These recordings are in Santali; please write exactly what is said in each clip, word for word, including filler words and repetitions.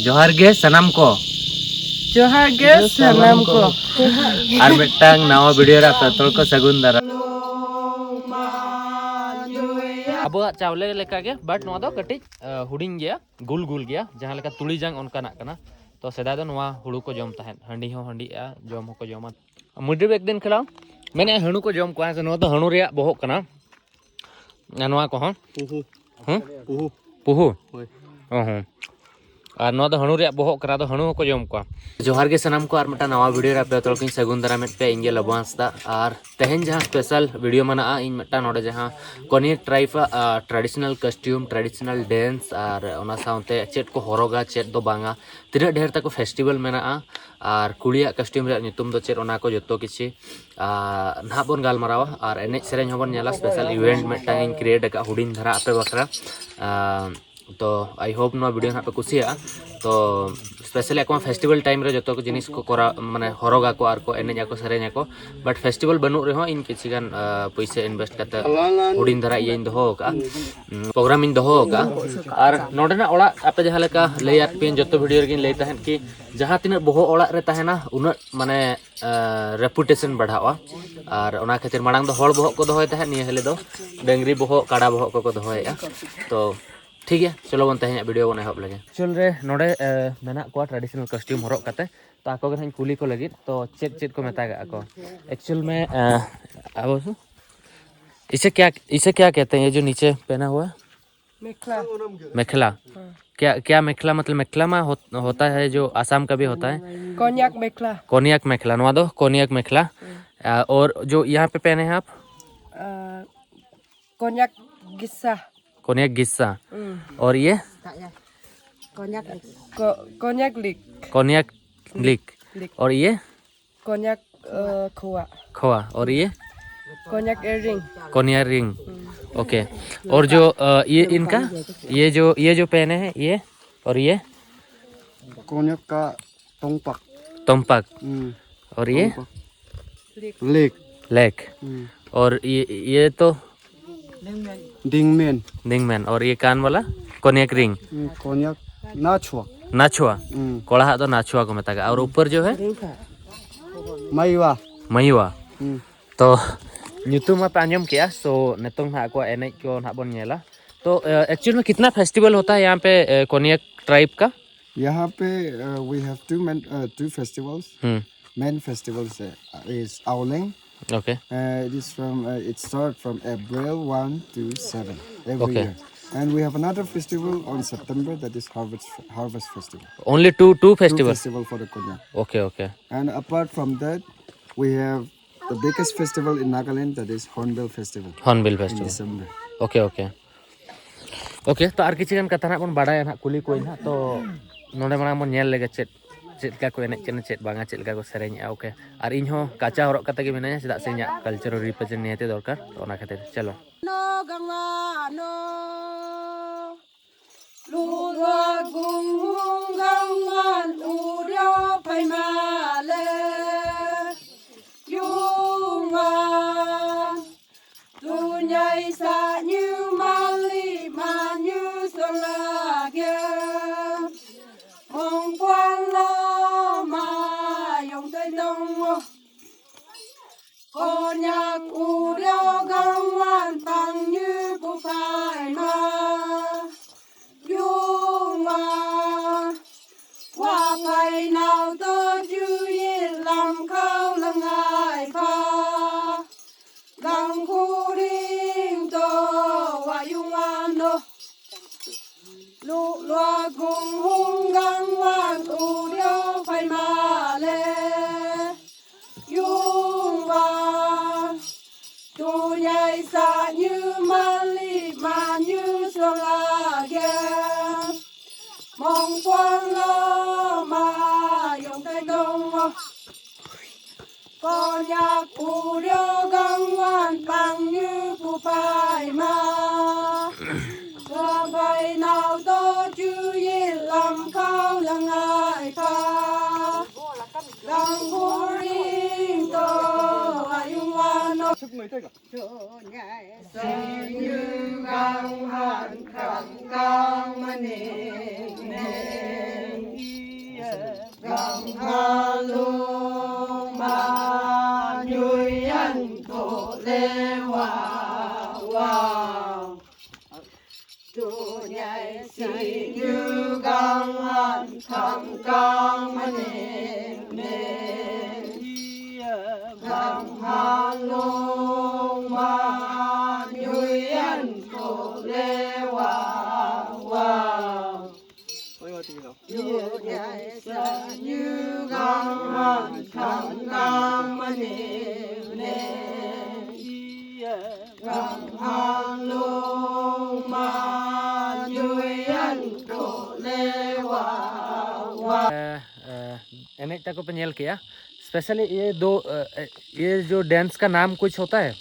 ᱡᱚᱦᱟᱨ ᱜᱮ ᱥᱟᱱᱟᱢ ᱠᱚ᱾ ᱡᱚᱦᱟᱨ ᱜᱮ ᱥᱟᱱᱟᱢ ᱠᱚ᱾ ᱟᱨ ᱢᱤᱫᱴᱟᱝ ᱱᱟᱣᱟ ᱵᱷᱤᱰᱤᱭᱳ ᱨᱮ ᱟᱯᱮ ᱡᱚᱛᱚ ᱦᱚᱲ ᱠᱚ ᱥᱟᱹᱜᱩᱱ ᱫᱟᱨᱟᱢ᱾ ᱟᱵᱚᱣᱟᱜ ᱪᱟᱣᱞᱮ ᱞᱮᱠᱟᱜᱮ, ᱵᱟᱴ ᱱᱚᱣᱟ ᱫᱚ ᱠᱟᱹᱴᱤᱡ ᱦᱩᱰᱤᱧ ᱜᱮᱭᱟ, ᱜᱩᱞ ᱜᱩᱞ ᱜᱮᱭᱟ, ᱡᱟᱦᱟᱸ ᱞᱮᱠᱟ ᱛᱩᱲᱤ ᱡᱟᱝ ᱚᱱᱠᱟᱱᱟᱜ ᱠᱟᱱᱟ᱾ ᱛᱚ ᱥᱮᱫᱟᱭ ᱫᱚ ᱱᱚᱣᱟ ᱦᱩᱲᱩ ᱠᱚ ᱡᱚᱢ ᱛᱟᱦᱮᱸᱫ, ᱦᱟᱺᱰᱤ ᱦᱚᱸ ᱦᱟᱺᱰᱤᱜᱼᱟ, ᱡᱚᱢ ᱦᱚᱸᱠᱚ ᱡᱚᱢᱟ᱾ ᱢᱩᱰᱨᱤ ᱵᱮᱜᱽ ᱫᱤᱱ ᱠᱷᱮᱞᱟᱣ ᱢᱮᱱᱮᱫᱼᱟ, ᱦᱟᱹᱬᱩ ᱠᱚ ᱡᱚᱢ ᱠᱚᱣᱟ, ᱦᱮᱸ ᱥᱮ? ᱱᱚᱣᱟ ᱫᱚ ᱦᱟᱹᱬᱩ ᱨᱮᱭᱟᱜ ᱵᱚᱦᱚᱜ ᱠᱟᱱᱟ᱾ ᱟᱨ ᱱᱚᱣᱟ ᱠᱚᱦᱚᱸ ᱯᱩᱦᱩ᱾ ᱦᱮᱸ? ᱯᱩᱦᱩ᱾ ᱯᱩᱦᱩ? ᱦᱳᱭ᱾ ᱚ ᱦᱚᱸ᱾ ᱟᱨ ᱱᱚᱣᱟ ᱫᱚ ᱦᱟᱹᱬᱩ ᱨᱮᱭᱟᱜ ᱵᱚᱦᱚᱜ ᱠᱟᱱᱟ, ᱟᱫᱚ ᱦᱟᱹᱬᱩ ᱦᱚᱸᱠᱚ ᱡᱚᱢ ᱠᱚᱣᱟ᱾ ᱡᱚᱦᱟᱨ ᱜᱮ ᱥᱟᱱᱟᱢ ᱠᱚ, ᱟᱨ ᱢᱤᱫᱴᱟᱝ ᱱᱟᱣᱟ ᱵᱷᱤᱰᱤᱭᱳ ᱨᱮ ᱟᱯᱮ ᱡᱚᱛᱚ ᱦᱚᱲ ᱠᱚᱧ ᱥᱟᱹᱜᱩᱱ ᱫᱟᱨᱟᱢᱮᱫ ᱯᱮ᱾ ᱤᱧ ᱜᱮ ᱞᱚᱵᱚ ᱦᱟᱸᱥᱫᱟ᱾ ᱟᱨ ᱛᱮᱦᱮᱧ ᱡᱟᱦᱟᱸ ᱥᱯᱮᱥᱟᱞ ᱵᱷᱤᱰᱤᱭᱳ ᱢᱮᱱᱟᱜᱼᱟ, ᱤᱧ ᱢᱤᱫᱴᱟᱝ ᱱᱚᱰᱮ ᱡᱟᱦᱟᱸ ᱠᱚᱱᱤᱭᱟᱹ ᱴᱨᱟᱭᱤᱯ ᱟᱜ, ᱟ, traditional costume, traditional dance, ᱟᱨ ᱚᱱᱟ ᱥᱟᱶᱛᱮ ᱪᱮᱫ ᱠᱚ ᱦᱚᱨᱚᱜᱟ, ᱪᱮᱫ ᱫᱚ ᱵᱟᱝᱟ, ᱛᱤᱱᱟᱹᱜ ᱰᱷᱮᱨ ᱛᱟᱠᱚ ᱯᱷᱮᱥᱴᱤᱵᱮᱞ ᱢᱮᱱᱟᱜᱼᱟ, ᱟᱨ ᱠᱩᱲᱤᱭᱟᱜ ᱠᱚᱥᱴᱤᱭᱩᱢ ᱨᱮᱭᱟᱜ ᱧᱩᱛᱩᱢ ᱫᱚ ᱪᱮᱫ, ᱚᱱᱟ ᱠᱚ ᱡᱚᱛᱚ ᱠᱤᱪᱷᱩ, ᱟ, ᱱᱟᱦᱟᱜ ᱵᱚᱱ ᱜᱟᱞᱢᱟᱨᱟᱣᱟ᱾ ᱟᱨ ᱮᱱᱮᱡ ᱥᱮᱨᱮᱧ ᱦᱚᱸᱵᱚᱱ ᱧᱮᱞᱟ᱾ ᱥᱯᱮᱥᱟᱞ ᱤᱵᱷᱮᱱᱴ ᱢᱤᱫᱴᱟᱝ ᱤᱧ ᱠᱨᱤᱭᱮᱴ ᱟᱠᱟᱫᱼᱟ ᱦᱩᱰᱤᱧ ᱫᱷᱟᱨᱟ ᱟᱯᱮ ᱵᱟᱠᱷᱨᱟ᱾ ᱟ, ᱛᱚ ᱟᱭ ᱦᱳᱯ ᱱᱚᱣᱟ ᱵᱷᱤᱰᱤᱭᱳ ᱱᱟᱦᱟᱜ ᱯᱮ ᱠᱩᱥᱤᱭᱟᱜᱼᱟ᱾ ᱛᱚ ᱥᱯᱮᱥᱟᱞᱤ ᱟᱠᱚ ᱢᱟ ᱯᱷᱮᱥᱴᱤᱵᱮᱞ ᱴᱟᱭᱤᱢ ᱨᱮ ᱡᱚᱛᱚ ᱠᱚ ᱡᱤᱱᱤᱥ ᱠᱚ ᱠᱚᱨᱟᱣ, ᱢᱟᱱᱮ ᱦᱚᱨᱚᱜᱟ ᱠᱚ ᱟᱨ ᱠᱚ ᱮᱱᱮᱡ ᱟᱠᱚ, ᱥᱮᱨᱮᱧ ᱟᱠᱚ᱾ ᱵᱟᱴ ᱯᱷᱮᱥᱴᱤᱵᱮᱞ ᱵᱟᱹᱱᱩᱜ ᱨᱮᱦᱚᱸ ᱤᱧ ᱠᱤᱪᱷᱩ ᱜᱟᱱ, ᱟ, ᱯᱩᱭᱥᱟᱹ ᱤᱱᱵᱷᱮᱥᱴ ᱠᱟᱛᱮ ᱦᱩᱰᱤᱧ ᱫᱷᱟᱨᱟ ᱤᱭᱟᱹᱧ ᱫᱚᱦᱚ ᱟᱠᱟᱫᱼᱟ, ᱯᱨᱳᱜᱨᱟᱢ ᱤᱧ ᱫᱚᱦᱚ ᱟᱠᱟᱫᱼᱟ᱾ ᱟᱨ ᱱᱚᱰᱮᱱᱟᱜ ᱚᱲᱟᱜ ᱟᱯᱮ ᱡᱟᱦᱟᱸ ᱞᱮᱠᱟ ᱞᱟᱹᱭᱟᱫ ᱯᱮᱭᱟᱹᱧ, ᱡᱚᱛᱚ ᱵᱷᱤᱰᱤᱭᱳ ᱨᱮᱜᱮᱧ ᱞᱟᱹᱭ ᱛᱟᱦᱮᱸᱫ ᱠᱤ ᱡᱟᱦᱟᱸ ᱛᱤᱱᱟᱹᱜ ᱵᱚᱦᱚᱜ ᱚᱲᱟᱜ ᱨᱮ ᱛᱟᱦᱮᱱᱟ, ᱩᱱᱟᱹᱜ ᱢᱟᱱᱮ, ᱟ, ᱨᱮᱯᱩᱴᱮᱥᱚᱱ ᱵᱟᱲᱦᱟᱜᱼᱟ᱾ ᱟᱨ ᱚᱱᱟ ᱠᱷᱟᱹᱛᱤᱨ ᱢᱟᱲᱟᱝ ᱫᱚ ᱦᱚᱲ ᱵᱚᱦᱚᱜ ᱠᱚ ᱫᱚᱦᱚᱭ ᱛᱟᱦᱮᱸᱫ, ᱱᱤᱭᱟᱹ ᱦᱤᱞᱳᱜ ᱫᱚ ᱰᱟᱹᱝᱨᱤ ᱵᱚᱦᱚᱜ, ᱠᱟᱰᱟ ᱵᱚᱦᱚᱜ ᱠᱚᱠᱚ ᱫᱚᱦᱚᱭᱮᱫᱼᱟ᱾ ᱛᱚ ᱴᱷᱤᱠ ᱜᱮᱭᱟ, ᱪᱚᱞᱚ ᱵᱚᱱ ᱛᱮᱦᱮᱧᱟᱜ ᱵᱷᱤᱰᱤᱭᱳ ᱵᱚᱱ ᱮᱦᱚᱵ ᱞᱮᱜᱮ᱾ ᱮᱠᱪᱩᱭᱮᱞ ᱨᱮ ᱱᱚᱰᱮ, ᱮ, ᱢᱮᱱᱟᱜ ᱠᱚᱣᱟ ᱴᱨᱟᱰᱤᱥᱚᱱᱟᱞ ᱠᱚᱥᱴᱤᱭᱩᱢ ᱦᱚᱨᱚᱜ ᱠᱟᱛᱮ, ᱛᱚ ᱟᱠᱚ ᱜᱮ ᱱᱟᱦᱟᱜ ᱤᱧ ᱠᱩᱞᱤ ᱠᱚ ᱞᱟᱹᱜᱤᱫ᱾ ᱛᱚ ᱪᱮᱫ ᱪᱮᱫ ᱠᱚ ᱢᱮᱛᱟᱜᱟᱜᱼᱟ ᱠᱚ? ᱮᱠᱪᱩᱭᱮᱞ ᱢᱮ, ᱮ, ᱟᱵᱚ ᱤᱥᱮ ᱠᱭᱟ, ᱤᱥᱮ ᱠᱭᱟ ᱠᱦᱛᱮ ᱦᱮᱸ ᱭᱮ ᱡᱳ ᱱᱤᱪᱮ ᱯᱮᱦᱱᱟ ᱦᱩᱣᱟ? मेखला। मेखला। हाँ। क्या, क्या मेखला मतलब? मेखला मा हो, होता है जो आसाम का भी होता है। कोन्याक मेखला। कोन्याक मेखला, ᱱᱚᱣᱟ ᱫᱚ कोन्याक मेखला। हाँ। आ, और जो यहाँ पे पहने हैं आप? आ, कोन्याक गिस्सा। कोन्याक गिस्सा। हम्म। और ये? कोन्याक लिक। को-, कोन्याक लिक। कोन्याक लिक। लिक। और ये? कोन्याक, अ, खोवा। खोवा। और ये? कोन्याक इयररिंग। कोन्याक रिंग। हम्म। ओके। और जो, अ, ये इनका, ये जो, ये जो पहने हैं, ये? और ये? कोन्याक का तोंगपाक। तोंगपाक। हम्म। और ये? तोंगपाक। लेक। लेक। हम्म। और ये, ये तो? डिंगमेन। डिंगमेन। और ये कान वाला? कोन्याक रिंग। हम्म, कोन्याक नाचुआ। ᱱᱟᱪᱷᱩᱣᱟ᱾ ᱠᱚᱲᱟ ᱦᱟᱜ ᱫᱚ ᱱᱟᱪᱷᱩᱣᱟ ᱠᱚ ᱢᱮᱛᱟᱜᱼᱟ᱾ ᱟᱨ ᱩᱯᱚᱨ ᱡᱚ ᱦᱮ? ᱢᱟᱭᱩᱣᱟ᱾ ᱢᱟᱭᱩᱣᱟ᱾ ᱛᱚ ᱧᱩᱛᱩᱢ ᱢᱟᱯᱮ ᱟᱸᱡᱚᱢ ᱠᱮᱜᱼᱟ, ᱥᱳ ᱱᱤᱛᱚᱝ ᱱᱟᱦᱟᱜ ᱟᱠᱚᱣᱟᱜ ᱮᱱᱮᱡ ᱠᱚ ᱱᱟᱦᱟᱜ ᱵᱚᱱ ᱧᱮᱞᱟ᱾ तो एक्चुअल में कितना फेस्टिवल होता है यहाँ पे कोनिया ट्राइब का? यहाँ पे uh, we have two main uh, two festivals. Hmm. Main festivals uh, is Auleng. Okay. Uh, it is from uh, it starts from April one to seven every Okay. year. And we have another festival on September, that is harvest harvest festival. Only two two Two festival. Festival for the Konyak. Okay, okay. And apart from that, we have the biggest festival in Nagaland, that is Hornbill Festival. Hornbill Festival. In December. Okay, okay. Okay, ᱛᱚ ᱟᱨ ᱠᱤᱪᱷᱩ ᱜᱟᱱ ᱠᱟᱛᱷᱟ ᱱᱟᱜ ᱵᱚᱱ ᱵᱟᱲᱟᱭᱟ ᱱᱟᱜ, ᱠᱩᱞᱤ ᱠᱚᱣᱟᱧ ᱱᱟᱜ᱾ ᱛᱚ ᱱᱚᱰᱮ ᱢᱟᱲᱟᱝ ᱵᱚᱱ ᱧᱮᱞ ᱞᱮᱜᱮ ᱪᱮᱫ ᱪᱮᱫ ᱞᱮᱠᱟ ᱠᱚ ᱮᱱᱮᱡ ᱠᱟᱱᱟ, ᱪᱮᱫ ᱵᱟᱝᱟ, ᱪᱮᱫ ᱞᱮᱠᱟ ᱠᱚ ᱥᱮᱨᱮᱧᱮᱜᱼᱟ᱾ Okay, ᱟᱨ ᱤᱧ ᱦᱚᱸ ᱠᱟᱪᱟ ᱦᱚᱨᱚᱜ ᱠᱟᱛᱮ ᱜᱮ ᱢᱤᱱᱟᱹᱧᱟ, ᱪᱮᱫᱟᱜ ᱥᱮ ᱤᱧᱟᱹᱜ cultural represent ᱱᱤᱦᱟᱹᱛᱤ ᱫᱚᱨᱠᱟᱨ᱾ ᱛᱚ ᱚᱱᱟ ᱠᱷᱟᱹᱛᱤᱨ ᱪᱚᱞᱚ᱾ ᱱᱚ ᱜᱟᱝᱞᱟ ᱱᱚ, ᱞᱩᱜᱟ ᱜᱩᱝ ᱦᱩᱝ ᱜᱟᱝ ᱢᱟᱱ ᱩᱨᱭᱚ ᱯᱷᱟᱭᱢᱟᱞᱮ ᱭᱩᱝ ᱢᱟᱱ ᱛᱩᱧᱟᱭ ᱥᱟᱜ ᱧᱩ ᱢᱟᱞᱤ ᱢᱟ ᱧᱩ ᱥᱚᱞᱟᱜᱮ ᱢᱚᱝ ᱯᱩᱟᱝ ᱞᱚ ᱢᱟ ᱭᱚᱝ ᱛᱮ ᱫᱚᱝ ᱢᱚ᱾ Konyak uryo gangwan pang nyu bukai ma. Yung ma. Wa pai nau to ju yi lam kau langai pa. Gang kuring to wa yung wan do. Lu lua gung hung gang wan u dio pai ma le. Yung wa. Tu yai sa nyu ma li ma nyu so la ge. Mong puang lo ma yong tai dong wa. Konyak uryo gangwan pang nyu pu pai ma. Wa pai nau to ju yi lam kau la ngai pa. Gang huring to ayung wan no. Sing yu gangwan kang kang maning ne. Gang han khang gang ma ne ne. Gang han long ma nyu yan ko le wa wa. Yo ya sa nyu gang han khang gang ma ne ne. ᱮᱱᱮᱡ ᱛᱟᱠᱚ ᱯᱮ ᱧᱮᱞ ᱠᱮᱜᱼᱟ, ᱥᱯᱮᱥᱟᱞᱤ ᱤᱭᱟᱹ ᱫᱚ ᱤᱭᱟᱹ ᱡᱚ ᱰᱮᱱᱥ ᱠᱟ ᱱᱟᱢ ᱠᱩᱪ ᱦᱳᱛᱟ ᱦᱮ?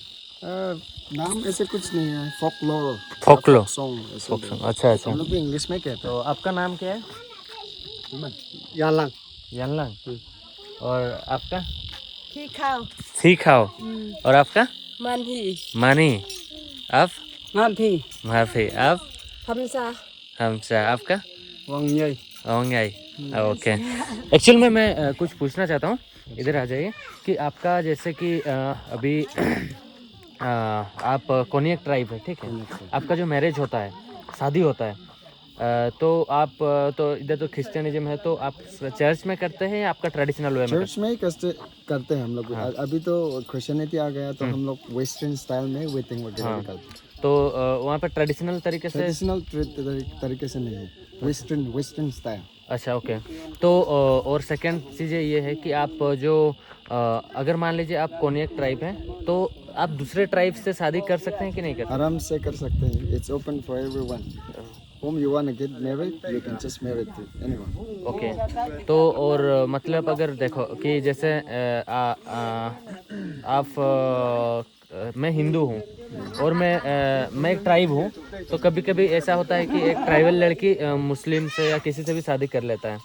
नाम ऐसे कुछ नहीं है, फोकलोर। फोकलोर। सॉन्ग ऐसे। अच्छा अच्छा। हम लोग भी इंग्लिश में कहते तो आपका नाम क्या है? हैं। यालांग। यानलांग। और आपका? Khi khao. सीखाओ। और आपका? Manhi. मानी। आप? Maphi. माफी। आप? Hamsa. हमसा। आपका? वांगयाई। ओंगाई। ओके। एक्चुअल में मैं अ, कुछ पूछना चाहता हूँ, इधर आ जाइए, कि आपका जैसे कि अ, अभी अ, आप कोनियक ट्राइब है, ठीक है? आपका जो मैरिज होता है, शादी होता है, अ, तो आप अ, तो इधर तो क्रिश्चियनिज्म है, तो आप चर्च में करते हैं या आपका ट्रेडिशनल वे में? चर्च में ही करते करते हैं हम लोग। अभी तो क्रिश्चियनिटी आ गया, तो हम लोग वेस्टर्न स्टाइल में वेडिंग वगैरह भी करते हैं। तो अ, वहाँ पे ट्रेडिशनल तरीके से? ट्रेडिशनल तरीके से नहीं है, वेस्टर्न वेस्टर्न स्टाइल। अच्छा, ओके। तो अ, और सेकंड चीज़ें ये है कि आप जो अ, अगर मान लीजिए आप कोनियक ट्राइब हैं, तो आप दूसरे ट्राइब से शादी कर सकते हैं कि नहीं कर सकते? आराम से कर सकते हैं। It's open for everyone. Whom you want to get married, you can just marry to anyone. Okay. तो और अ, मतलब अगर देखो कि जैसे अ, आ, आ, आप अ, अ, मैं हिंदू हूँ और मैं अ, मैं एक ट्राइब हूँ, तो कभी कभी ऐसा होता है कि एक ट्राइबल लड़की अ, मुस्लिम से या किसी से भी शादी कर लेता है,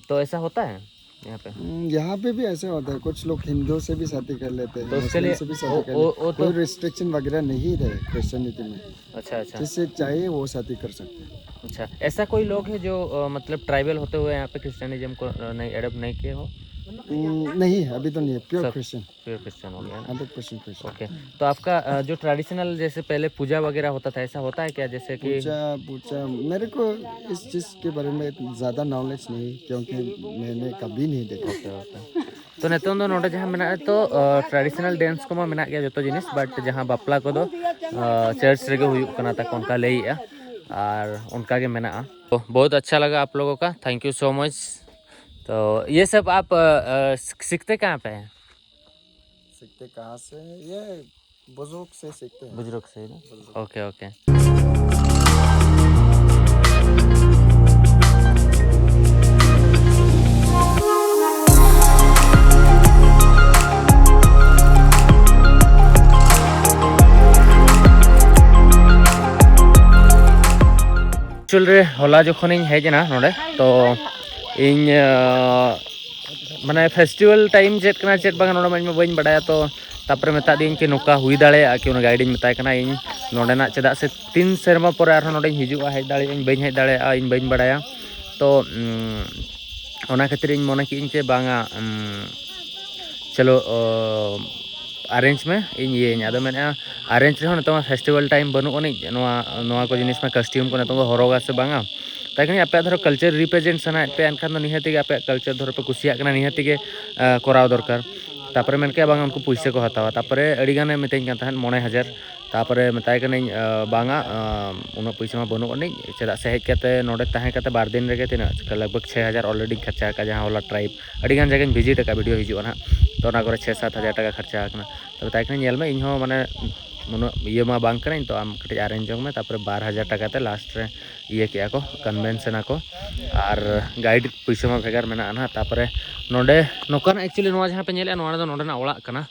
तो ऐसा होता है यहाँ पे? हम्म, यहाँ पे भी ऐसे होता है, कुछ लोग हिंदू से भी शादी कर लेते हैं, तो उसके मुस्लिम लिए से भी शादी वो- कर वो- लेते वो हैं। तो कोई रिस्ट्रिक्शन वगैरह नहीं रहे क्रिश्चियनिटी में। अच्छा अच्छा। जिससे चाहिए वो शादी कर सकते हैं। अच्छा, ऐसा कोई लोग है जो अ, मतलब ट्राइबल होते हुए यहाँ पे क्रिश्चियनिज्म को अ, नहीं अडॉप्ट नहीं किए हो? हम्म, नहीं, अभी तो नहीं है, प्योर सब- क्रिश्चियन। प्योर क्रिश्चियन हो गया ना? Hundred percent Christian. ओके। तो आपका अ, जो ट्रेडिशनल जैसे पहले पूजा वगैरह होता था, ऐसा होता है क्या? जैसे कि पूजा पूजा मेरे को इस चीज़ के बारे में ज़्यादा नॉलेज नहीं, क्योंकि मैंने कभी नहीं देखा। ᱛᱚ ᱱᱤᱛᱚᱝ ᱫᱚ ᱱᱚᱰᱮ ᱡᱟᱦᱟᱸ ᱢᱮᱱᱟᱜᱼᱟ, ᱛᱚ ᱴᱨᱟᱰᱤᱥᱚᱱᱟᱞ ᱰᱮᱱᱥ ᱠᱚᱢᱟ ᱢᱮᱱᱟᱜ ᱜᱮᱭᱟ ᱡᱚᱛᱚ ᱡᱤᱱᱤᱥ, ᱵᱟᱴ ᱡᱟᱦᱟᱸ ᱵᱟᱯᱞᱟ ᱠᱚᱫᱚ ᱪᱟᱨᱪ ᱨᱮᱜᱮ ᱦᱩᱭᱩᱜ ᱠᱟᱱᱟ ᱛᱟᱠᱚ, ᱚᱱᱠᱟ ᱞᱟᱹᱭᱮᱜᱼᱟ᱾ ᱟᱨ ᱚᱱᱠᱟ ᱜᱮ ᱢᱮᱱᱟᱜᱼᱟ᱾ ᱛᱚ ᱵᱚᱦᱩᱛ ᱟᱪᱪᱷᱟ ᱞᱟᱜᱟ ᱟᱯ ᱞᱳᱜᱳ ᱠᱟ, thank you so much. ᱛᱚ ᱤᱭᱮ ᱥᱟᱵ ᱟᱯ ᱥᱤᱠᱷᱛᱮ ᱠᱟᱦᱟᱸ ᱯᱮ ᱦᱮᱸ? सीखते कहाँ से? ये बुजुर्ग से सीखते हैं। बुजुर्ग से ही ना? Okay, okay. ᱮᱠᱪᱩᱭᱮᱞ ᱨᱮ ᱦᱚᱞᱟ ᱡᱚᱠᱷᱚᱱᱤᱧ ᱦᱮᱡ ᱮᱱᱟ ᱱᱚᱰᱮ, ᱛᱚ ᱤᱧ ᱟᱸ, ᱢᱟᱱᱮ ᱯᱷᱮᱥᱴᱤᱵᱷᱮᱞ ᱴᱟᱭᱤᱢ ᱪᱮᱫ ᱠᱟᱱᱟ ᱪᱮᱫ ᱵᱟᱝ ᱱᱚᱰᱮ ᱢᱟ ᱤᱧ ᱢᱟ ᱵᱟᱹᱧ ᱵᱟᱰᱟᱭᱟ᱾ ᱛᱚ ᱛᱟᱨᱯᱚᱨᱮ ᱢᱮᱛᱟ ᱫᱤᱭᱟᱹᱧ ᱠᱤ ᱱᱚᱝᱠᱟ ᱦᱩᱭ ᱫᱟᱲᱮᱭᱟᱜᱼᱟ ᱠᱤ, ᱚᱱᱟ ᱜᱟᱭᱤᱰᱤᱧ ᱢᱮᱛᱟᱭ ᱠᱟᱱᱟ ᱤᱧ ᱱᱚᱰᱮᱱᱟᱜ, ᱪᱮᱫᱟᱜ ᱥᱮ ᱛᱤᱱ ᱥᱮᱨᱢᱟ ᱯᱚᱨᱮ ᱟᱨᱦᱚᱸ ᱱᱚᱰᱮᱧ ᱦᱤᱡᱩᱜᱼᱟ, ᱦᱮᱡ ᱫᱟᱲᱮᱭᱟᱜᱼᱟᱹᱧ ᱵᱟᱹᱧ ᱦᱮᱡ ᱫᱟᱲᱮᱭᱟᱜᱼᱟ, ᱤᱧ ᱵᱟᱹᱧ ᱵᱟᱰᱟᱭᱟ᱾ ᱛᱚ ᱩᱸ, ᱚᱱᱟ ᱠᱷᱟᱹᱛᱤᱨ ᱤᱧ ᱢᱚᱱᱮ ᱠᱮᱫᱟᱹᱧ ᱡᱮ ᱵᱟᱝᱟ, ᱩᱸ, ᱪᱚᱞᱚ ᱚ, ᱟᱨᱮᱧᱡᱽ ᱢᱮ, ᱤᱧ ᱤᱭᱟᱹᱭᱟᱹᱧ᱾ ᱟᱫᱚ ᱢᱮᱱᱮᱫᱼᱟ, ᱟᱨᱮᱧᱡᱽ ᱨᱮᱦᱚᱸ ᱱᱤᱛᱚᱜ ᱢᱟ ᱯᱷᱮᱥᱴᱤᱵᱷᱮᱞ ᱴᱟᱭᱤᱢ ᱵᱟᱹᱱᱩᱜ ᱟᱹᱱᱤᱡ, ᱱᱚᱣᱟ ᱱᱚᱣᱟ ᱠᱚ ᱡᱤᱱᱤᱥ ᱢᱟ ᱠᱟᱥᱴᱤᱭᱩᱢ ᱠᱚ ᱱᱤᱛᱚᱜ ᱫᱚ ᱦᱚᱨᱚᱜᱟ ᱥᱮ ᱵᱟᱝᱟ? ᱛᱟᱭ ᱠᱷᱟᱱ ᱟᱯᱮᱭᱟᱜ ᱫᱷᱚᱨᱚ ᱠᱟᱞᱪᱟᱨ ᱨᱤᱯᱨᱮᱡᱮᱱᱴ ᱥᱟᱱᱟᱭᱮᱫ ᱯᱮᱭᱟ, ᱮᱱᱠᱷᱟᱱ ᱫᱚ ᱱᱤᱦᱟᱹᱛ ᱜᱮ ᱟᱯᱮᱭᱟᱜ ᱠᱟᱞᱪᱟᱨ ᱫᱷᱚᱨᱚ ᱯᱮ ᱠᱩᱥᱤᱭᱟᱜ ᱠᱟᱱᱟ, ᱱᱤᱦᱟᱹᱛ ᱜᱮ ᱟᱸ, ᱠᱚᱨᱟᱣ ᱫᱚᱨᱠᱟᱨ᱾ ᱛᱟᱨᱯᱚᱨᱮ ᱢᱮᱱ ᱠᱮᱫᱼᱟ, ᱵᱟᱝᱟ ᱩᱱᱠᱩ ᱯᱩᱭᱥᱟᱹ ᱠᱚ ᱦᱟᱛᱟᱣᱟ᱾ ᱛᱟᱨᱯᱚᱨᱮ ᱟᱹᱰᱤ ᱜᱟᱱᱮ ᱢᱤᱛᱟᱹᱧ ᱠᱟᱱ ᱛᱟᱦᱮᱸᱫ ᱢᱚᱬᱮ ᱦᱟᱡᱟᱨ᱾ ᱛᱟᱨᱯᱚᱨᱮ ᱢᱮᱛᱟᱭ ᱠᱟᱹᱱᱟᱹᱧ, ᱟᱸ, ᱵᱟᱝᱟ, ᱟᱸ, ᱩᱱᱟᱹᱜ ᱯᱩᱭᱥᱟᱹ ᱢᱟ ᱵᱟᱹᱱᱩᱜ ᱟᱹᱱᱤᱡ, ᱪᱮᱫᱟᱜ ᱥᱮ ᱦᱮᱡ ᱠᱟᱛᱮ ᱱᱚᱰᱮ ᱛᱟᱦᱮᱸ ᱠᱟᱛᱮ ᱵᱟᱨ ᱫᱤᱱ ᱨᱮᱜᱮ ᱛᱤᱱᱟᱹᱜ ᱞᱟᱜᱽ ᱵᱷᱟᱜᱽ ᱪᱷᱚᱭ ᱦᱟᱡᱟᱨ ᱚᱞᱨᱮᱰᱤᱧ ᱠᱷᱚᱨᱪᱟ ᱟᱠᱟᱫᱼᱟ, ᱡᱟᱦᱟᱸ ᱦᱚᱞᱟ ᱴᱨᱟᱭᱤᱵᱽ ᱟᱹᱰᱤ ᱜᱟᱱ ᱡᱟᱭᱜᱟᱧ ᱵᱷᱤᱡᱤᱴ ᱟᱠᱟᱫᱼᱟ, ᱵᱷᱤᱰᱤᱭᱳ ᱦᱤᱡᱩᱜᱼᱟ ᱱᱟᱦᱟᱜ, ᱛᱚ ᱚᱱᱟ ᱠᱚᱨᱮ ᱪᱷᱚᱭ ᱥᱟᱛ ᱦᱟᱡᱟᱨ ᱴᱟᱠᱟ ᱠᱷᱚᱨᱪᱟ ᱟᱠᱟᱱᱟ᱾ ᱛᱚ ᱢᱮᱛᱟᱭ ᱠᱟᱹᱱᱟᱹᱧ, ᱧᱮᱞ ᱢᱮ, ᱤᱧ ᱦᱚᱸ ᱢᱟᱱᱮ ᱩᱱᱟᱹᱜ ᱤᱭᱟᱹ ᱢᱟ ᱵᱟᱝ ᱠᱟᱹᱱᱟᱹᱧ, ᱛᱚ ᱟᱢ ᱠᱟᱹᱴᱤᱡ ᱟᱨᱮᱧᱡᱽ ᱡᱚᱝ ᱢᱮ᱾ ᱛᱟᱨᱯᱚᱨᱮ ᱵᱟᱨ ᱦᱟᱡᱟᱨ ᱴᱟᱠᱟ ᱛᱮ ᱞᱟᱥᱴ ᱨᱮ ᱤᱭᱟᱹ ᱠᱮᱜᱼᱟ ᱠᱚ, ᱠᱚᱱᱵᱷᱮᱱᱥ ᱮᱱᱟ ᱠᱚ᱾ ᱟᱨ ᱜᱟᱭᱤᱰ ᱯᱩᱭᱥᱟᱹ ᱢᱟ ᱵᱷᱮᱜᱟᱨ ᱢᱮᱱᱟᱜᱼᱟ ᱱᱟᱦᱟᱜ᱾ ᱛᱟᱨᱯᱚᱨᱮ ᱱᱚᱰᱮ ᱱᱚᱝᱠᱟᱱᱟᱜ, ᱮᱠᱪᱩᱭᱮᱞᱤ ᱱᱚᱣᱟ ᱡᱟᱦᱟᱸ ᱯᱮ ᱧᱮᱞᱮᱫᱼᱟ, ᱱᱚᱣᱟ ᱫᱚ ᱱᱚᱰᱮᱱᱟᱜ ᱚᱲᱟᱜ ᱠᱟᱱᱟ᱾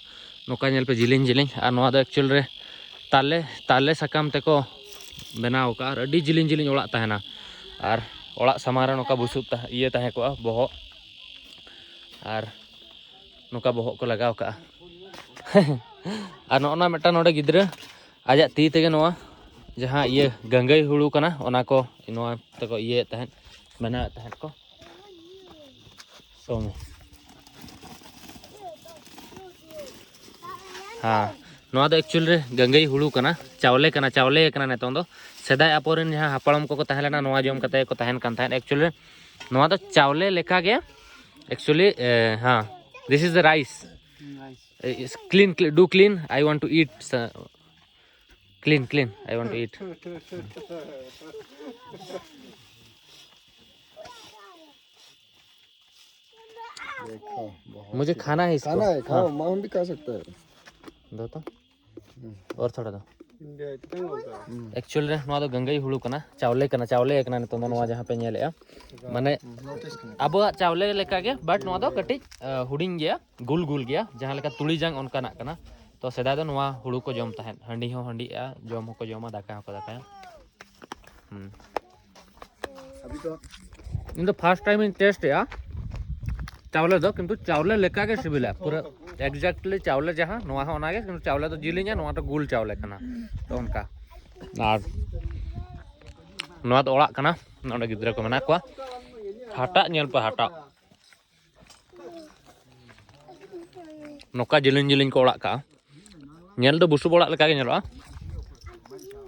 ᱱᱚᱝᱠᱟ ᱧᱮᱞ ᱯᱮ, ᱡᱤᱞᱤᱧ ᱡᱤᱞᱤᱧ, ᱟᱨ ᱱᱚᱣᱟ ᱫᱚ ᱮᱠᱪᱩᱭᱮᱞ ᱨᱮ ᱛᱟᱞᱮ, ᱛᱟᱞᱮ ᱥᱟᱠᱟᱢ ᱛᱮᱠᱚ ᱵᱮᱱᱟᱣ ᱟᱠᱟᱫᱼᱟ, ᱟᱨ ᱟᱹᱰᱤ ᱡᱤᱞᱤᱧ ᱡᱤᱞᱤᱧ ᱚᱲᱟᱜ ᱛᱟᱦᱮᱱᱟ᱾ ᱟᱨ ᱚᱲᱟᱜ ᱥᱟᱢᱟᱝ ᱨᱮ ᱱᱚᱝᱠᱟ ᱵᱩᱥᱩᱵ ᱛᱟᱦᱮᱸ, ᱤᱭᱟᱹ ᱛᱟᱦᱮᱸ ᱠᱚᱜᱼᱟ, ᱵᱚᱦᱚᱜ, ᱟᱨ ᱱᱚᱝᱠᱟ ᱵᱚᱦᱚᱜ ᱠᱚ ᱞᱟᱜᱟᱣ ᱠᱟᱜᱼᱟ᱾ ᱟᱨ ᱱᱚᱜᱼᱚ ᱱᱟ ᱢᱤᱫᱴᱟᱝ ᱱᱚᱰᱮ ᱜᱤᱫᱽᱨᱟᱹ ᱟᱡᱟᱜ ᱛᱤ ᱛᱮᱜᱮ ᱱᱚᱣᱟ ᱡᱟᱦᱟᱸ ᱤᱭᱟᱹ ᱜᱟᱹᱝᱜᱟᱹᱭ ᱦᱩᱲᱩ ᱠᱟᱱᱟ, ᱚᱱᱟ ᱠᱚ ᱱᱚᱣᱟ ᱛᱮᱠᱚ ᱤᱭᱟᱹᱭᱮᱫ ᱛᱟᱦᱮᱸᱫ, ᱵᱮᱱᱟᱣᱮᱫ ᱛᱟᱦᱮᱸᱫ ᱠᱚ᱾ ᱥᱚ ᱢᱮ᱾ ᱦᱮᱸ, ᱱᱚᱣᱟ ᱫᱚ actually ᱨᱮ ᱜᱟᱹᱝᱜᱟᱹᱭ ᱦᱩᱲᱩ ᱠᱟᱱᱟ, ᱪᱟᱣᱞᱮ ᱠᱟᱱᱟ, ᱪᱟᱣᱞᱮ ᱠᱟᱱᱟ ᱱᱤᱛᱚᱝ ᱫᱚ᱾ ᱥᱮᱫᱟᱭ ᱟᱵᱚᱨᱮᱱ ᱡᱟᱦᱟᱸ ᱦᱟᱯᱲᱟᱢ ᱠᱚᱠᱚ ᱛᱟᱦᱮᱸ ᱞᱮᱱᱟ, ᱱᱚᱣᱟ ᱡᱚᱢ ᱠᱟᱛᱮ ᱠᱚ ᱛᱟᱦᱮᱱ ᱠᱟᱱ ᱛᱟᱦᱮᱸᱫ᱾ Actually ᱨᱮ ᱱᱚᱣᱟ ᱫᱚ ᱪᱟᱣᱞᱮ ᱞᱮᱠᱟ ᱜᱮ᱾ Actually, ᱦᱮᱸ, this is the rice. Clean, clean, do clean. I want to eat. Clean, clean. I want to eat. देखो, बहुत मुझे ही खाना है इसको। खाना है, खाओ, हाँ। हम भी खा सकते हैं। दो तो। और थोड़ा दो। Actually ᱨᱮ ᱱᱚᱣᱟ ᱫᱚ ᱜᱟᱹᱝᱜᱟᱹᱭ ᱦᱩᱲᱩ ᱠᱟᱱᱟ, ᱪᱟᱣᱞᱮ ᱠᱟᱱᱟ, ᱪᱟᱣᱞᱮ ᱠᱟᱱᱟ ᱱᱤᱛᱚᱝ ᱫᱚ ᱱᱚᱣᱟ ᱡᱟᱦᱟᱸ ᱯᱮ ᱧᱮᱞᱮᱜᱼᱟ᱾ ᱢᱟᱱᱮ ᱟᱵᱚᱣᱟᱜ ᱪᱟᱣᱞᱮ ᱞᱮᱠᱟᱜᱮ, but ᱱᱚᱣᱟ ᱫᱚ ᱠᱟᱹᱴᱤᱡ ᱦᱩᱰᱤᱧ ᱜᱮᱭᱟ, ᱜᱩᱞ ᱜᱩᱞ ᱜᱮᱭᱟ, ᱡᱟᱦᱟᱸ ᱞᱮᱠᱟ ᱛᱩᱲᱤ ᱡᱟᱝ ᱚᱱᱠᱟᱱᱟᱜ ᱠᱟᱱᱟ᱾ ᱛᱚ ᱥᱮᱫᱟᱭ ᱫᱚ ᱱᱚᱣᱟ ᱦᱩᱲᱩ ᱠᱚ ᱡᱚᱢ ᱛᱟᱦᱮᱸᱫ, ᱦᱟᱺᱰᱤ ᱦᱚᱸ ᱦᱟᱺᱰᱤᱜᱼᱟ, ᱡᱚᱢ ᱦᱚᱸᱠᱚ ᱡᱚᱢᱟ, ᱫᱟᱠᱟ ᱦᱚᱸᱠᱚ ᱫᱟᱠᱟᱭᱟ᱾ ᱦᱩᱸ᱾ ᱤᱧ ᱫᱚ first time ᱤᱧ taste ᱮᱜᱼᱟ ᱪᱟᱣᱞᱮ ᱫᱚ, ᱠᱤᱱᱛᱩ ᱪᱟᱣᱞᱮ ᱞᱮᱠᱟ ᱜᱮ ᱥᱤᱵᱤᱞᱟ ᱯᱩᱨᱟᱹ, exactly ᱪᱟᱣᱞᱮ ᱡᱟᱦᱟᱸ, ᱱᱚᱣᱟ ᱦᱚᱸ ᱚᱱᱟᱜᱮ, ᱠᱤᱱᱛᱩ ᱪᱟᱣᱞᱮ ᱫᱚ ᱡᱤᱞᱤᱧᱟ, ᱱᱚᱣᱟ ᱫᱚ ᱜᱩᱞ ᱪᱟᱣᱞᱮ ᱠᱟᱱᱟ᱾ ᱛᱚ ᱚᱱᱠᱟ᱾ ᱟᱨ ᱱᱚᱣᱟ ᱫᱚ ᱚᱲᱟᱜ ᱠᱟᱱᱟ, ᱱᱚᱰᱮ ᱜᱤᱫᱽᱨᱟᱹ ᱠᱚ ᱢᱮᱱᱟᱜ ᱠᱚᱣᱟ᱾ ᱦᱟᱴᱟᱜ ᱧᱮᱞ ᱯᱮ, ᱦᱟᱴᱟᱜ᱾ ᱱᱚᱝᱠᱟ ᱡᱮᱞᱮᱧ ᱡᱮᱞᱮᱧ ᱠᱚ ᱚᱲᱟᱜ ᱠᱟᱜᱼᱟ᱾ ᱧᱮᱞ ᱫᱚ ᱵᱩᱥᱩᱵ ᱚᱲᱟᱜ ᱞᱮᱠᱟ ᱜᱮ ᱧᱮᱞᱚᱜᱼᱟ᱾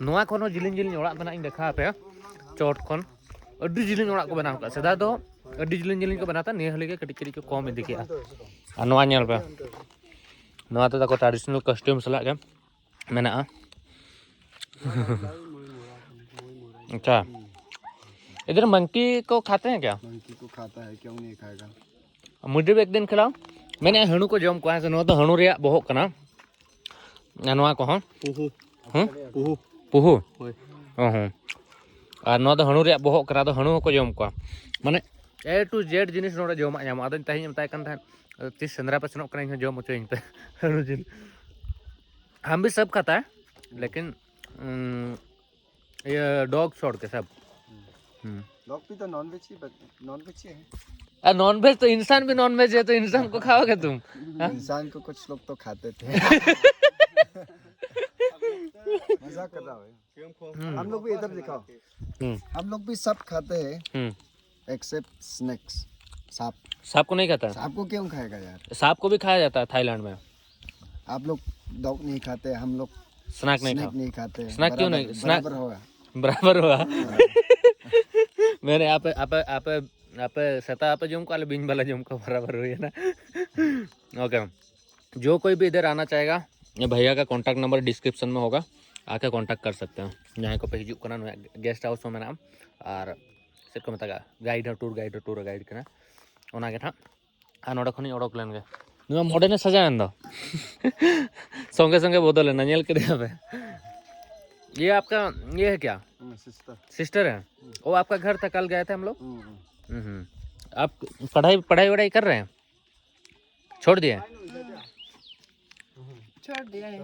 ᱱᱚᱣᱟ ᱠᱷᱚᱱ ᱦᱚᱸ ᱡᱮᱞᱮᱧ ᱡᱮᱞᱮᱧ ᱚᱲᱟᱜ ᱢᱮᱱᱟᱜ, ᱤᱧ ᱫᱮᱠᱷᱟᱣ ᱟᱯᱮᱭᱟ᱾ ᱪᱚᱴ ᱠᱷᱚᱱ ᱟᱹᱰᱤ ᱡᱮᱞᱮᱧ ᱚᱲᱟᱜ ᱠᱚ ᱵᱮᱱᱟᱣ ᱠᱟᱜᱼᱟ᱾ ᱥᱮᱫᱟᱭ ᱫᱚ ᱟᱹᱰᱤ ᱡᱮᱞᱮᱧ ᱡᱮᱞᱮᱧ ᱠᱚ ᱵᱮᱱᱟᱣ ᱛᱟᱦᱮᱸᱫ, ᱱᱤᱭᱟᱹ ᱦᱟᱹᱞᱤ ᱜᱮ ᱠᱟᱹᱴᱤᱡ ᱠᱟᱹᱴᱤᱡ ᱠᱚ ᱠᱚᱢ ᱤᱫᱤ ᱠᱮᱜᱼᱟ᱾ ᱟᱨ ᱱᱚᱣᱟ ᱧᱮᱞ ᱯᱮ, ᱱᱚᱣᱟ ᱫᱚ ᱛᱟᱠᱚ traditional costume ᱥᱟᱞᱟᱜ ᱜᱮ ᱢᱮᱱᱟᱜᱼᱟ᱾ अच्छा, इधर मंकी को खाते हैं क्या? मंकी को खाता है, क्यों नहीं खाएगा? मुझे भी एक दिन खिलाओ। मैंने ᱦᱟᱹᱬᱩ ᱠᱚ ᱡᱚᱢ ᱠᱚᱣᱟ, ᱦᱮᱸ ᱥᱮ? ᱱᱚᱣᱟ ᱫᱚ ᱦᱟᱹᱬᱩ ᱨᱮᱭᱟᱜ ᱵᱚᱦᱚᱜ ᱠᱟᱱᱟ᱾ ᱟᱨ ᱱᱚᱣᱟ ᱠᱚᱦᱚᱸ᱾ ᱯᱩᱦᱩ᱾ ᱦᱮᱸ? ᱯᱩᱦᱩ᱾ ᱯᱩᱦᱩ? ᱦᱳᱭ᱾ ᱚ ᱦᱚᱸ᱾ ᱟᱨ ᱱᱚᱣᱟ ᱫᱚ ᱦᱟᱹᱬᱩ ᱨᱮᱭᱟᱜ ᱵᱚᱦᱚᱜ ᱠᱟᱱᱟ, ᱟᱫᱚ ᱦᱟᱹᱬᱩ ᱦᱚᱸᱠᱚ ᱡᱚᱢ ᱠᱚᱣᱟ᱾ ᱢᱟᱱᱮ A to Z ᱡᱤᱱᱤᱥ ᱱᱚᱰᱮ ᱡᱚᱢᱟᱜ ᱧᱟᱢᱚᱜᱼᱟ᱾ ᱟᱫᱚᱧ ᱛᱮᱦᱮᱧ ᱢᱮᱛᱟᱭ ᱠᱟᱱ ᱛᱟᱦᱮᱸᱫ, "ᱛᱤᱥ ᱥᱮᱸᱫᱽᱨᱟ ᱯᱮ ᱥᱮᱱᱚᱜ ᱠᱟᱱᱟ, ᱤᱧ ᱦᱚᱸ ᱡᱚᱢ ᱦᱚᱪᱚᱭᱤᱧ ᱯᱮ ᱦᱟᱹᱬᱩ ᱡᱤᱞ᱾" हम भी सब खाता है, लेकिन, उम, ये डॉग छोड़ के सब। हम्म। डॉग भी तो नॉन वेज ही, नॉन वेज ही है। आ, नॉन वेज तो इंसान भी नॉन वेज है, तो इंसान को खाओगे तुम? हाँ? इंसान को कुछ लोग तो खाते थे। मजाक कर रहा हूँ भैया। हम्म। हम लोग भी इधर दिखाओ। हम्म। हम लोग भी सब खाते हैं, हम्म। Except snakes, सांप। सांप को नहीं खाता? सांप को क्यों खाएगा यार? सांप को भी खाया जाता है थाईलैंड में। आप लोग डॉग नहीं खाते हम लोग। स्नैक नहीं स्नैक खाओ। नहीं खाते। स्नैक क्यों बराबर- नहीं? स्नैक- बराबर होगा। बराबर हुआ। मैंने आप आप आप आप सेता आप जम को बीन वाला जम को बराबर हुई है ना। ओके, जो कोई भी इधर आना चाहेगा, ये भैया का कॉन्टैक्ट नंबर डिस्क्रिप्शन में होगा, आके कॉन्टैक्ट कर सकते हैं। यहाँ को पे हिजुक करना गेस्ट हाउस में मेरा और सिर्फ को मतलब गाइड है, टूर गाइड, टूर गाइड करना। ᱚᱱᱟ ᱜᱮ ᱱᱟᱦᱟᱜ᱾ ᱟᱨ ᱱᱚᱰᱮ ᱠᱷᱚᱱᱤᱧ ᱚᱰᱚᱠ ᱞᱮᱱ ᱜᱮ᱾ ᱱᱚᱣᱟ ᱢᱚᱰᱮᱞ ᱮ ᱥᱟᱡᱟᱣᱮᱱ ᱫᱚ᱾ ᱥᱚᱸᱜᱮ ᱥᱚᱸᱜᱮ ᱵᱚᱫᱚᱞ ᱮᱱᱟ, ᱧᱮᱞ ᱠᱮᱫᱮᱭᱟ ᱯᱮ? ये आपका, ये है क्या? सिस्टर। सिस्टर है। वो आपका घर था, कल गए थे हम लोग। हम्म। आप पढ़ाई पढ़ाई वढ़ाई कर रहे हैं? छोड़ दिए? छोड़ दिया है।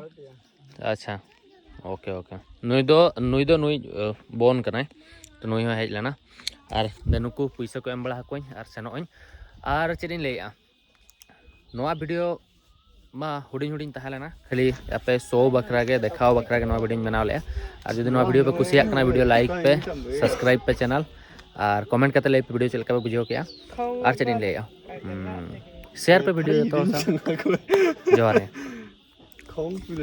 अच्छा, ओके ओके। ᱱᱩᱭ ᱫᱚ ᱱᱩᱭ ᱫᱚ ᱱᱩᱭ ᱵᱚᱱ ᱠᱟᱱᱟᱭ, ᱛᱚ ᱱᱩᱭ ᱦᱚᱸ ᱦᱮᱡ ᱞᱮᱱᱟ᱾ ᱟᱨ ᱫᱮ ᱱᱩᱠᱩ ᱯᱩᱭᱥᱟᱹ ᱠᱚ ᱮᱢ ᱵᱟᱲᱟ ᱟᱠᱚᱣᱟᱹᱧ ᱟᱨ ᱥᱮᱱᱚᱜ ᱟᱹᱧ᱾ ᱟᱨ ᱪᱮᱫ ᱤᱧ ᱞᱟᱹᱭᱮᱜᱼᱟ, ᱱᱚᱣᱟ ᱵᱷᱤᱰᱤᱭᱳ ᱢᱟ ᱦᱩᱰᱤᱧ ᱦᱩᱰᱤᱧ ᱛᱟᱦᱮᱸ ᱞᱮᱱᱟ, ᱠᱷᱟᱹᱞᱤ ᱟᱯᱮ ᱥᱳ ᱵᱟᱠᱷᱨᱟ ᱜᱮ, ᱫᱮᱠᱷᱟᱣ ᱵᱟᱠᱷᱨᱟ ᱜᱮ ᱱᱚᱣᱟ ᱵᱷᱤᱰᱤᱭᱳᱧ ᱵᱮᱱᱟᱣ ᱞᱮᱜᱼᱟ᱾ ᱟᱨ ᱡᱩᱫᱤ ᱱᱚᱣᱟ ᱵᱷᱤᱰᱤᱭᱳ ᱯᱮ ᱠᱩᱥᱤᱭᱟᱜ ᱠᱟᱱᱟ, ᱵᱷᱤᱰᱤᱭᱳ ᱞᱟᱭᱤᱠ ᱯᱮ, ᱥᱟᱵᱥᱠᱨᱟᱭᱤᱵ ᱯᱮ ᱪᱮᱱᱮᱞ, ᱟᱨ ᱠᱚᱢᱮᱱᱴ ᱠᱟᱛᱮ ᱞᱟᱹᱭ ᱯᱮ ᱵᱷᱤᱰᱤᱭᱳ ᱪᱮᱫ ᱞᱮᱠᱟ ᱯᱮ ᱵᱩᱡᱷᱟᱹᱣ ᱠᱮᱜᱼᱟ᱾ ᱟᱨ ᱪᱮᱫ ᱤᱧ ᱞᱟᱹᱭᱮᱜᱼᱟ, ᱦᱩᱸ, ᱥᱮᱭᱟᱨ ᱯᱮ ᱵᱷᱤᱰᱤᱭᱳ ᱡᱚᱛᱚ ᱦᱚᱲ ᱥᱟᱶ᱾ ᱡᱚᱦᱟᱨ ᱜᱮ᱾